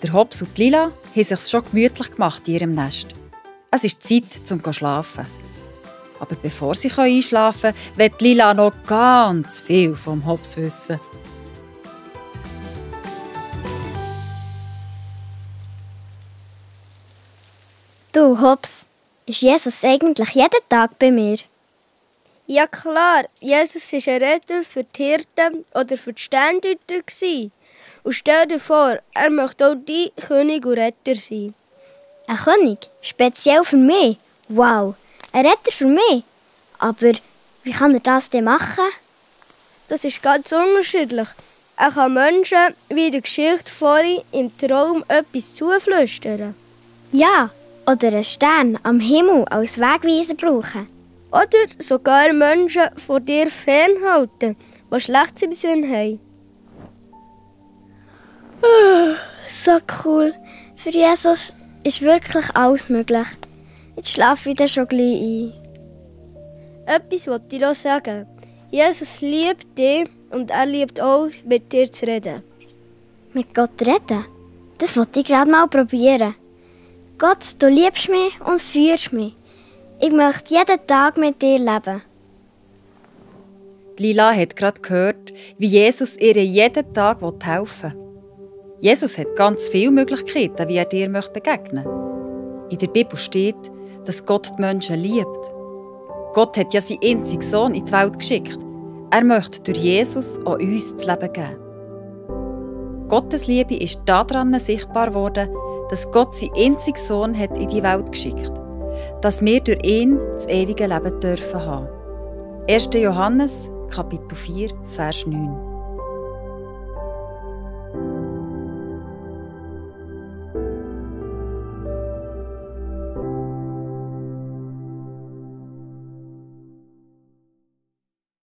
Der Hobbs und die Lila haben sich schon gemütlich gemacht in ihrem Nest. Es ist Zeit, zum zu schlafen. Aber bevor sie einschlafen können, will Lila noch ganz viel vom Hobbs wissen. Du, Hobbs, ist Jesus eigentlich jeden Tag bei mir? Ja klar, Jesus war ein Retter für die Hirten oder für die Sterndeuter. Und stell dir vor, er möchte auch dein König und Retter sein. Ein König? Speziell für mich? Wow, ein Retter für mich? Aber wie kann er das denn machen? Das ist ganz unterschiedlich. Er kann Menschen, wie in der Geschichte vorhin, im Traum etwas zuflüstern. Ja, oder einen Stern am Himmel als Wegweiser brauchen. Oder sogar Menschen von dir fernhalten, die Schlechtes im Sinn haben. So cool. Für Jesus ist wirklich alles möglich. Jetzt schlafe ich dann schon gleich ein. Etwas wollte ich noch sagen. Jesus liebt dich und er liebt auch, mit dir zu reden. Mit Gott reden? Das wollte ich gerade mal probieren. Gott, du liebst mich und führst mich. Ich möchte jeden Tag mit dir leben. Lila hat gerade gehört, wie Jesus ihr jeden Tag helfen will. Jesus hat ganz viele Möglichkeiten, wie er dir begegnen möchte. In der Bibel steht, dass Gott die Menschen liebt. Gott hat ja seinen einzigen Sohn in die Welt geschickt. Er möchte durch Jesus auch uns das Leben geben. Gottes Liebe ist daran sichtbar geworden, dass Gott seinen einzigen Sohn hat in die Welt geschickt hat, dass wir durch ihn das ewige Leben dürfen haben. 1. Johannes, Kapitel 4, Vers 9.